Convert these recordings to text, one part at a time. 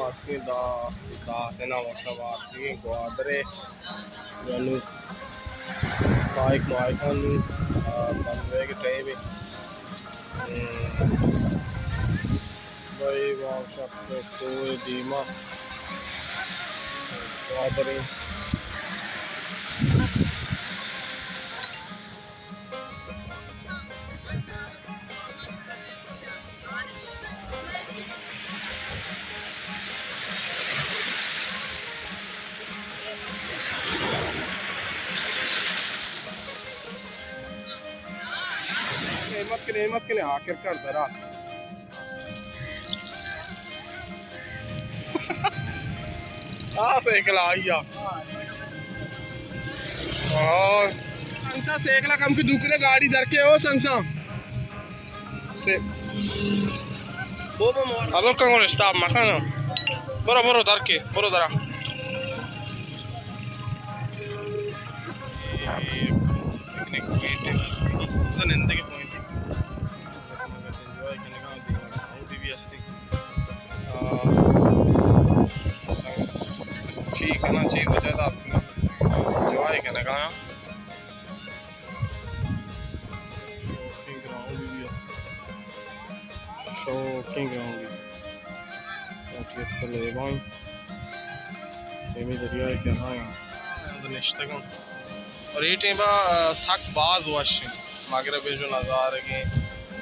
آتکیں داہ، داہ دنا وقت آتکیں گوادر ءَ۔ یا نوں پائک مائکاں نوں، آ، بند بیگ ٹائم ءَ۔ بھائی واہ، شپ تو کوہ دیما گوادر ءَ۔ ہمت کنے، ہمت کنے، آخر کار درا۔ آ سائیکل آئی آ۔ آ۔ سنگتا سائیکل کم کی دکنے گاڑی در کے ہو سنگتا۔ سے۔ ابل کنگو اسٹاپ مکن۔ برو، برو در کے، برو درا۔ پکنک پوائنٹ ہے۔ نندگے پوائنٹ ہے۔ انجوائے کنگا، دیما گراؤنڈ بھی ہستی۔ آ، چی کنا، چی وجہ دا انجوائے کنگا۔ شوقیں گراؤنڈ بھی است۔ شوقیں گراؤنڈ بھی۔ باقی اس لیباں۔ ایمی دریائے کنارا نشتگاں۔ اور اے ٹائم با سک باز وش انت۔ مغرب جو نظارگیں۔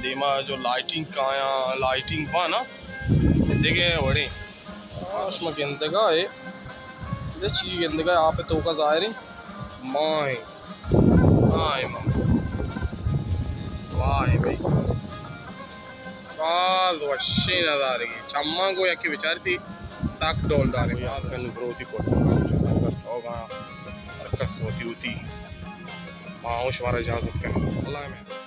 دیما جو لائٹنگ کایاں، لائٹنگ با نا۔ دیگہ وڑیں۔ آ، شما گندگا اے۔ اے چی گندگا اے؟ آپ توکا ظاہریں۔ ماہ۔ ہائے ماما۔ واہ بھائی۔ باز وشیں نظارگے۔ چماں گو یکے بچارتی تک ڈولداریں۔ یاد کن بروتی پوٹو سنگت ہوگا۔ ہر کس وتی وتی۔ ما ہوں شمارا اجازت کن۔ اللہ میں۔